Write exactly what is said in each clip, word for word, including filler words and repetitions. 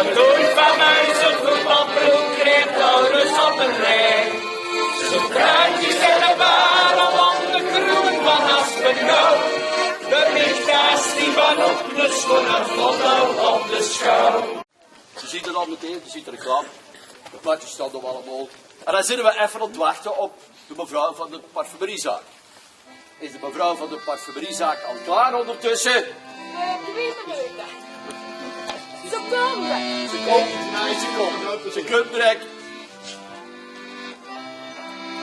Toen van mij zo'n voetbalploeg kreeg Paulus op een rij. Zo'n kruidjes en een bal om de kroon van Aspenau. De Midas die van op de schoen een foto op de schouw. Ze zien er al meteen, ze zien er klaar. De plaatjes staan er allemaal. En dan zitten we even aan het wachten op de mevrouw van de parfumeriezaak. Is de mevrouw van de parfumeriezaak al klaar ondertussen? Eh, twee minuten. Seconde. Ze komt, ze komt, ze komt direct.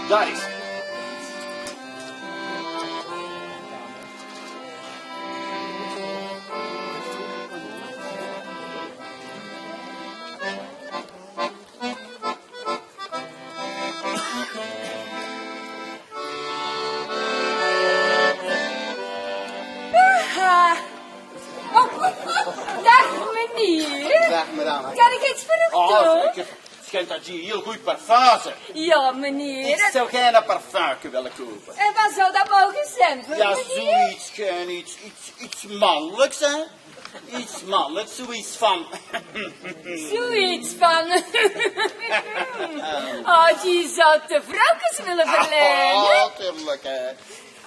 Daar is ze. Aha. Oh, dag meneer. Dag, madame. Kan ik iets voor u doen? Oh, zeker. Schijnt dat je heel goed parfum hebt. Ja, meneer. Ik zou gerne een parfumke willen kopen. En wat zou dat mogen zijn voor meneer? Ja, zoiets, eh, iets, iets, iets mannelijks, hè? Iets mannelijks, zoiets van. Zoiets van. Oh, die zou de vrouwkes willen verleiden. Ah, natuurlijk, hè.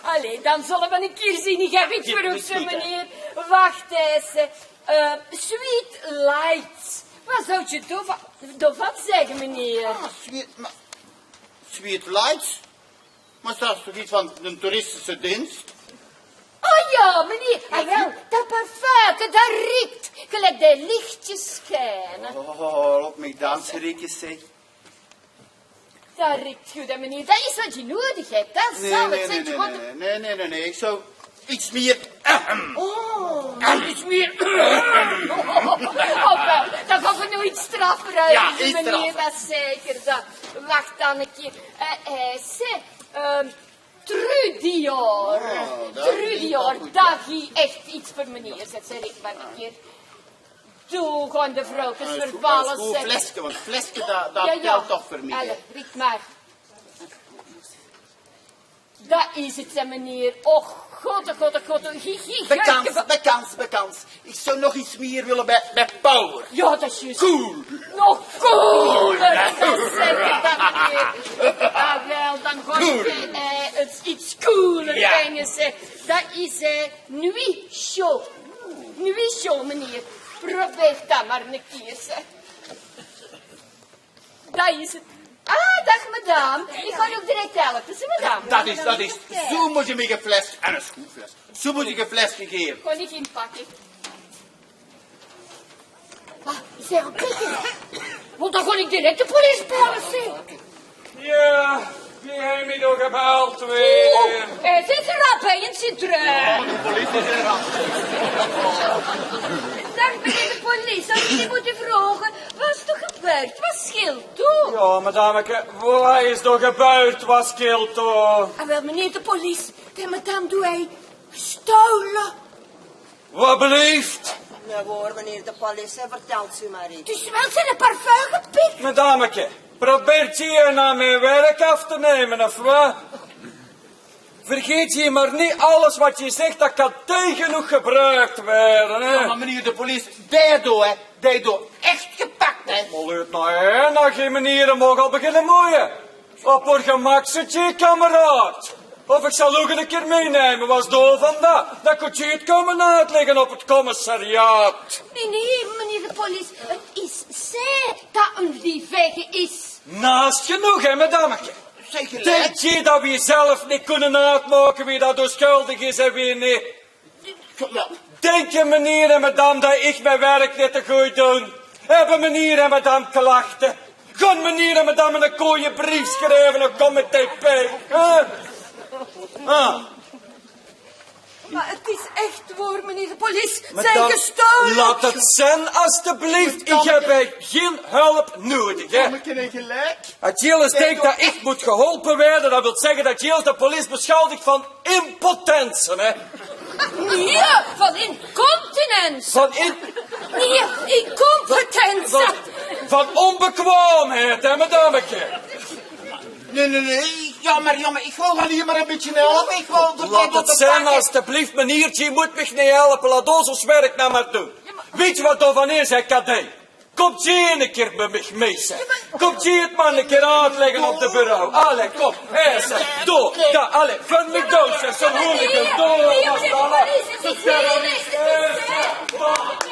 Allee, dan zullen we een keer zien. Ik heb iets voor u, meneer. Wacht eens. Eh, Sweet Lights. Wat zou je daarvan, daarvan zeggen, meneer? Ah, Sweet, maar Sweet Lights? Maar dat is toch iets van een toeristische dienst? Oh ja, meneer. Ah, wel, dat parfum, dat riekt gelijk de lichtjes schijnen. Oh, op mijn dansriekjes, zeg. Dat riekt goed, hè, meneer. Dat is wat je nodig hebt. Dat zal het zijn. Nee, nee, nee, nee. Ik zou iets meer. Oh, iets meer. Oh, wel, dan gaan we nooit strafbaar uit, meneer. Dat zeker. Dan. Wacht dan een keer. Eh, eh, zeg, ehm, Trudior. Oh, dat klinkt toch goed, ja. Dat is echt iets voor meneer, zeg, zeg ik maar een keer. Doe, gewoon de vrouwkes vervallen, zeg. Een schoon flesje, want flesje, dat, dat geldt toch voor mij, hè. Allee, riek maar. Dat is het, zeg, meneer. Och, god, oh, god, oh, god. Bekans, bekans, bekans. Ik zou nog iets meer willen bij, bij Power. Ja, dat is juist. Cool. Nog cooler. Dat zeg ik dan weer. Ah, wel, dan ga ik, eh, het iets cooler brengen, zeg. Dat is, eh, Nuit Chaud. Nuit Chaud, meneer. Probeer dat maar een keer, zeg. Dat is het. Ah, dag madame. Ik ga u ook direct helpen, zeg madame. Dat is, dat is. Zo moet je mij een fles en een schoenfles. Zo moet je een fles geven. Kan ik inpakken? Ah, zeg, pikken. Want dan kan ik direct de politie bellen, zeg. Ja, wie hebben we door gebeld weer? Oh, eh, zit er al bij een citroen? Oh, de politie is er al. Dag meneer de politie, als ik u moet vragen, wat is toch gebeurd? Wat scheelt toch? Ja, madameke, wat is toch gebeurd? Wat scheelt toch? Ah, wel, meneer de politie, de madame doet hij gestolen. Wat blieft? Ja hoor, meneer de politie, vertelt u maar iets. Dus wel zijn parfum gepikt. Madameke, probeert je hier naar mijn werk af te nemen, of wat? Vergeet je maar niet, alles wat je zegt, dat kan tegen u gebruikt worden, hè? Ja, maar meneer de politie, daardoor, hè, daardoor echt gepakt, hè? Allee, nou, hè, nou, geen meneer, mogen al beginnen moeien. Op haar gemak zit je, kameraad. Of ik zal u een keer meenemen, was door vandaag. Dan kunt u het komen uitleggen op het commissariaat. Nee, nee, meneer de politie, het is zij dat een lievige is. Naast genoeg, hè, madameke. Denk je dat we zelf niet kunnen uitmaken wie dat onschuldig is en wie niet? Denke meneer en madame dat ik mijn werk niet te goed doe? Hebben meneer en madame klachten? Gaan meneer en madame een kooie brief schrijven, dan kom ik tegen. Hè? Ah. Maar het is echt waar, meneer de politie. Zijn gestolen. Laat het zijn, alstublieft. Ik heb geen hulp nodig, hè. Madameke, gelijk. Als Gilles denkt dat ik moet geholpen worden, dat wil zeggen dat Gilles de politie beschuldigt van impotentie, hè. Nee, van incontinentie. Van in- Nee, incompetentie. Van, van onbekwaamheid, hè, madameke. Nee, nee, nee. Ja, maar, ja, maar ik wil alleen maar een beetje helpen. Ik wil de... Laat het zijn, alstublieft, meneer. Je moet mij niet helpen. Laat ons ons werk nou maar doen. Weet je wat daarvan is, hè, Kadé? Kómp geer eine kier bie mich, meisje. Kómp geer 't mer eine kier oetlègke op de bureau. Allee, kóm. Hè, zèk. Doe, dao, allee, van mich doe, zèk, zo'n hooligan. Doe, waat allee.